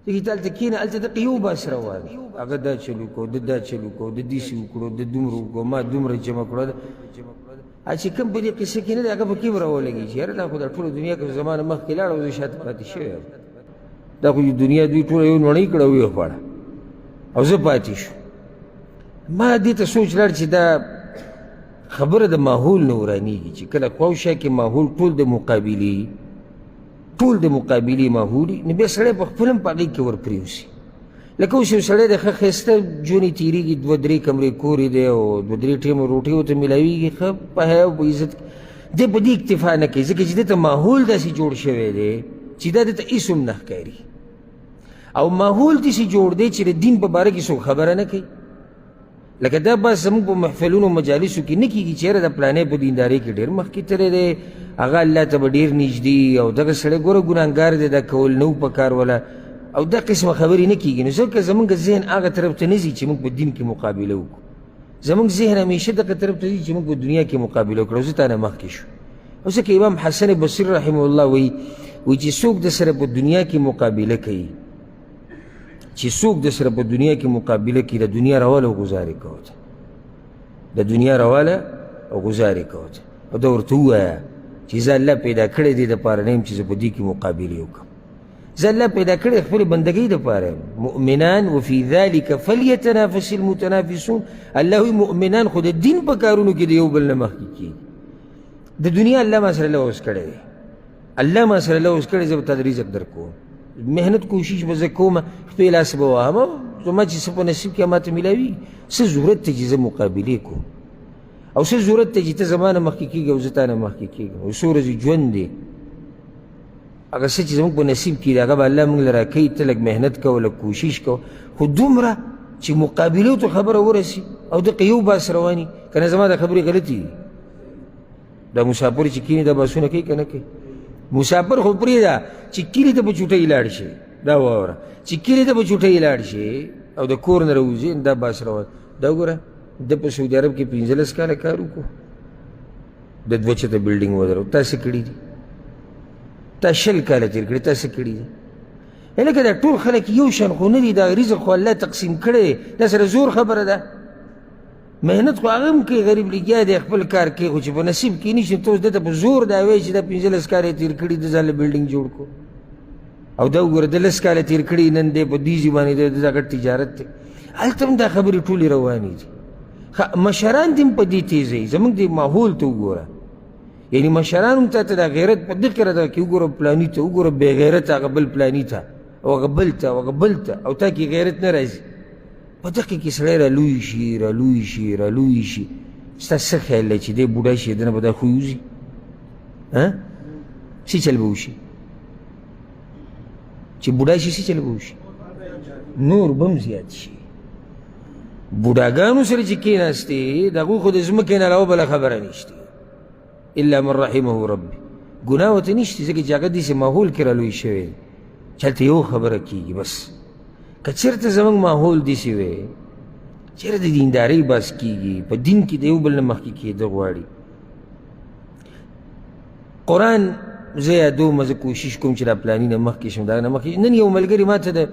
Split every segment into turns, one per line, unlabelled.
ځکه چې هلته کښېنه، هلته دقه یو بحث روان دی، هغه دا چل وکړو، ده دا چل وکړو، ده داسې وکړو، ده دومره وکړو، ما دومره جمع کړو. چې کوم په دې قصه کې نه دی، هغه پکې هم راولګي چې یاره دا خو دا ټوله دنیا کې زما نه مخکې لاړه او زه شاته پاتې شوی یم، دا خو دنیا دوی ټوله یو نوڼۍ کړه او یې خوړه او زه پاتې شو. ما دې ته سوچ لاړ چې دا خبره د ماحول نه ورانېږي، چې کله خواوشا کې ماحول ټول د مقابلې، ټول د مقابلې ماحول، نو بیا سړی په خپل هم په هغې کې ورپرېوځي. لکه اوس یو سړی دی، ښه ښایسته ژوند یې تېرېږي، دوه درې کمرې کور یې دی او دوه درې ټیمه روټۍ ورته میلاویږي، ښه په حیا او په عزت دی په دې اکتفا نه کوي، ځکه چې ده ته ماحول داسې جوړ شوی دی چې دا ده ته هېڅ هم نه ښکاري، او ماحول داسې جوړ دی چې د دین په باره کې څوک خبره نه کوي. لکه دا بس زموږ په محفلونو مجالسو کې نه کېږي چې یاره د پلانې په دیندارۍ کې ډېر مخکې تللی دی، هغه الله ته به ډېر نږدې، او دغه سړی ګوره ګناهګار دی، دا کول نه و په کار ولا، او دا قسمه خبرې نه کېږي. نو ځکه زموږ ذهن هغه طرف ته نه ځي چې موږ په دین کې مقابله وکړو، زموږ ذهن همیشه دغه طرف ته ځي چې موږ په دنیا کې مقابله وکړو، زه تا نه مخکې شو. او ځکه امام حسن بصري رحمه الله وایي، وایي چې څوک د سره په دنیا کې مقابله کوي، چې څوک د سره په دنیا کې مقابله کوي، د دنیا رواله او ګزارې کوه، د دنیا رواله او ګزارې کوه، او دا ورته ووایه چې زه الله پیدا کړی دی دپاره نه یم چې زه په دې کې مقابلې وکړم، زه الله پیدا کړی خپلې بندګۍ دپاره یم. مؤمنان وفي ذلک فلیتنافس المتنافسون، الله وایي مؤمنان خو د دین په کارونو کې د یو بل نه مخکې کېږي. د دنیا الله ما سره لوظ کړی دی، الله ما سره لوظ کړی، زه به تا د رزق درکوم، محنت کوشش به زه کوم، خپې لاس به وهم، زما چې څه په نصیب کې ما ته میلاوي، څه ضرورت دی چې زه مقابلې کوم، او څه ضرورت دی چې ته زما نه مخکې کېږې او زه تا نه مخکې کېږم، او څو ورځې ژوند دی، هغه څه چې زموږ په نصیب کې دی هغه به الله موږ له راکوي، ته لږ محنت کوه، لږ کوشش کوه، خو دومره چې مقابلو ته خبره ورسي او دقه یو باس رواني، که نه زما د خبرې غلطي دي. دا مسافر چې کینې دا بسونه کوي که نه کوي؟ مسافر خو پرېږده چې کلي ته په چوټۍ لاړ شي، دا واوره چې کلي ته په چوټۍ لاړ شي او د کور نه راوځي، دا بس روان. دا وګوره ده په سعودي عرب کې 15 کاله کار وکړو، د دوه چته بلډینګ ودرو، تا څه کړي دي؟ تا 20 کاله تېر کړي، تا څه کړي دي؟ لکه دا ټول خلک یو شان خو نه دي، دا رزق خو الله تقسیم کړی، دا سره زور خبره ده. محنت خو هغه هم کوي، غریب لګیا دی خپل کار کوي، خو چې په نصیب کې نشي، ته اوس ده ته په زور دا وایې چې دا 15 کاله یې تېر کړي، ده ځان له بلډینګ جوړ کړو، او دا وګوره ده 10 کاله تېر کړي، نن دی په دې ځای باندې دی، دا غټ تجارت دی. هلته هم دا خبرې ټولې روانې دي. مشران دې هم په دې تېزوي، زموږ دې ماحول ته وګوره، یعنی مشران هم تا ته دا غیرت په دې کې راته کې وګوره پلاني ته وګوره، بې غیرته هغه بل پلاني ته، او هغه بل ته، او هغه بل ته، او تا کې غیرت نه راځي. په دقه کې سړی را لوی شي، را لوی شي، را لوی شي، ستا څه خیال دی چې دی بوډا شي، دنه به دا خوی وځي؟ څه چل به وشي چې بوډا شي؟ څه چل به وشي؟ نور به هم زیات شي. بوډاګانو سره چې کېناستې، د هغوی خو د ځمکې نه علاوه بله خبره نشته، الا من رحمه ربي، ګناه ورته نشته، ځکه چې هغه داسې ماحول کې را لوی شوی چې هلته یو خبره کېږي بس. که چېرته زموږ ماحول داسې وی، چېرته د دیندارۍ بحث کېږي، په دین کې د یو بل نه مخکې کېده غواړي. قرآن زه یادوم، زه کوشش کوم چې دا پلاني نه مخکې شم، دا نه مخکې. نن یو ملګري ما ته د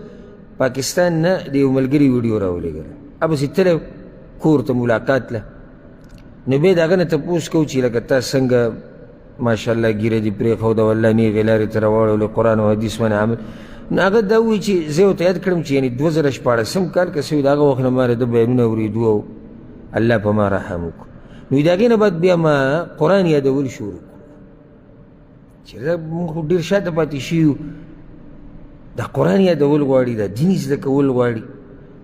پاکستان نه د یو ملګري ویډیو راولېږله، هغسې تللی کور ته ملاقات له، نو بیا د هغه نه تپوس کوو چې لکه تا څنګه ماشاءالله ږیره دې پرېښوده، والله نېغې لارې ته راواړولې، قرآن او حدیث باندې عمل. نو هغه دا ووایي چې زه ورته یاد کړم چې یعنې 2016 کال که څه وي، د هغه وخت نه ما د ده بیانونه اورېدو او الله په ما رحم وکړو. نو د هغې نه بعد بیا ما قرآن یادول شروع کړو چې دا موږ خو ډېر شاته پاتې شوي یو، دا قرآن یادول غواړي، دا دین زده کول غواړي.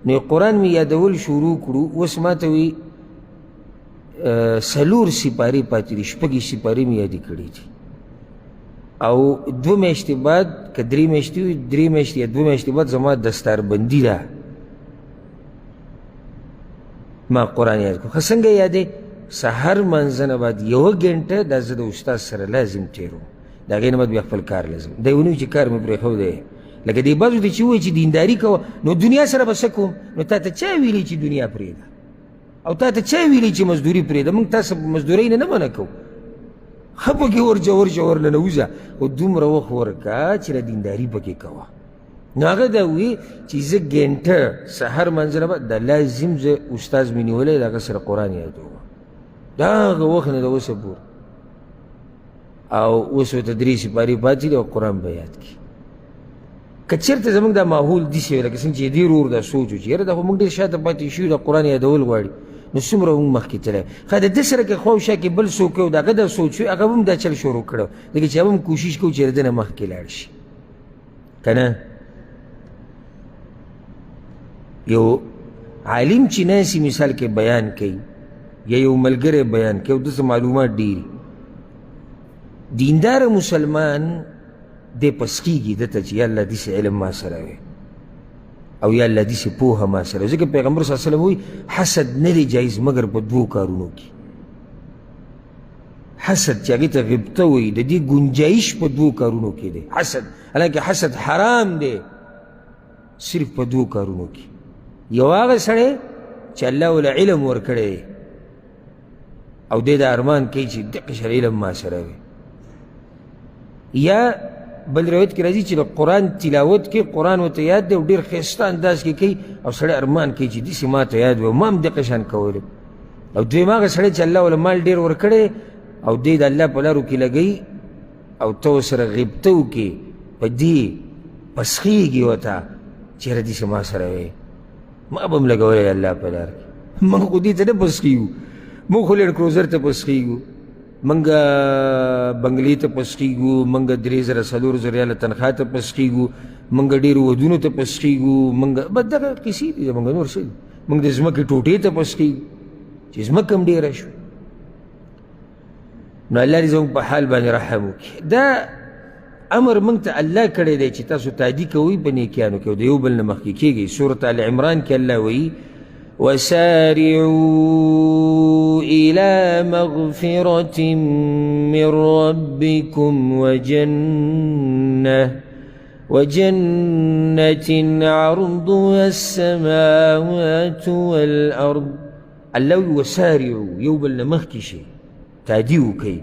نو قرآن مې یادول شروع کړو. اوس ما ته وایي 4 سپارې پاتې دي، 6 سپارې مې یادې کړې دي، او 2 میاشتې بعد که 3 میاشتې وي، 3 میاشتې یا 2 میاشتې بعد زما دستاربندي ده. ما قرآن یاد کړو. ښه څنګه یادې؟ سهار لمانځه نه بعد 1 ګنټه دا زه د استاد سره لازم تېروم، د هغې نه بعد بیا خپل کار لازم دی. ونه چې کار مې پرېښودی، لکه دې بعضو دې چې ووایي چې دینداري کوه، نو دنیا سره به څه کوم؟ نو تا ته چا ویلي چې دنیا پرېږده؟ او تا ته چا ویلي چې مزدوري پرېږده؟ موږ تاسو مزدورۍ نه نه منع کوو، ښه پکې ورشه ورشه ورننوځه، خو دومره وخت ورکړه چې د دینداري پکې کوه. نو هغه دا وي چې زه ګنټه سحر لمانځه نه بعد دا لازم زه استاد مې نیولی د هغه سره قرآن یادوم، د هغه وخت نه د اوسه پورې، او اوس ورته 3 سپارې پاتې دي او قرآن به یاد کړي. که چېرته زموږ دا ماحول داسې وي لکه څنګه چې دې ورور دا سوچ و چې یاره دا خو موږ ډېر شاته پاتې شوي، دا قرآن یادول غواړي، نو څومره موږ مخکې تللی. ښه د ده سره که خواوشا کې بل څوک و د هغه دا سوچ وي، هغه هم دا چل شروع کړو، ځکه چې هغه هم کوشش کوو چې د ده نه مخکې لاړ شي. که نه یو عالم چې ناسي مثال کې بیان کوي یا یو ملګری بیان کوي او داسې معلومات ډېر، دیندار مسلمان دی پسکیږي ده ته چې یا الله داسې علم ما سره وي او یا الله داسې پوهه ما سره وي. ځکه پیغمبر صلی الله علیه وسلم وایي حسد نه دی جایز مګر په دوو کارونو کې. حسد چې هغې ته غبطه وایي، د دې ګنجایش په دوو کارونو کې دی حسد، حالانکه حسد حرام دی صرف په دوو کارونو کې. یو هغه سړی چې الله وله علم ورکړی او دی دا ارمان کوي چې دقه شر علم ما سره وي، یا بل روایت کې راځي چې د قرآن تلاوت کې قرآن ورته یاد دی او ډېر ښایسته انداز کې کوي او سړی ارمان کوي چې داسې ما ته یاد وي، ما هم دقه شان کولی. او دویم هغه سړی چې الله وله مال ډېر ورکړی او دی د الله په لارو کې لګوي او ته ورسره غبطه وکړې، په دې پسخېږي ورته چې یاره داسې ما سره وي، ما به هم لګولی الله په لار کې. موږ خو دې ته نه پسخېږو، موږ خو لینډ کروزر ته پسخېږو، موږ بنګلې ته پسخېږو، موږ 3000 4000 ریاله تنخوا ته پسخېږو، موږ ډېرو ودونو ته پسخېږو، موږ بس دغه قیصې دي زموږ، نور څه دي. موږ د ځمکې ټوټې ته پسخېږو چې ځمکه هم ډېره شوه. نو الله دې زموږ په حال باندې رحم وکړي. دا امر موږ ته الله کړی دی چې تاسو تادي کوئ په نیکیانو کې او د یو بل نه مخکې کېږئ. سورة آل عمران کې الله وایي وسارعوا إلى مغفرة من ربكم وجنة عرضها السماوات والأرض. الله وایي وسارعوا، یو بل نه مخکې شئ، تادي وکړئ.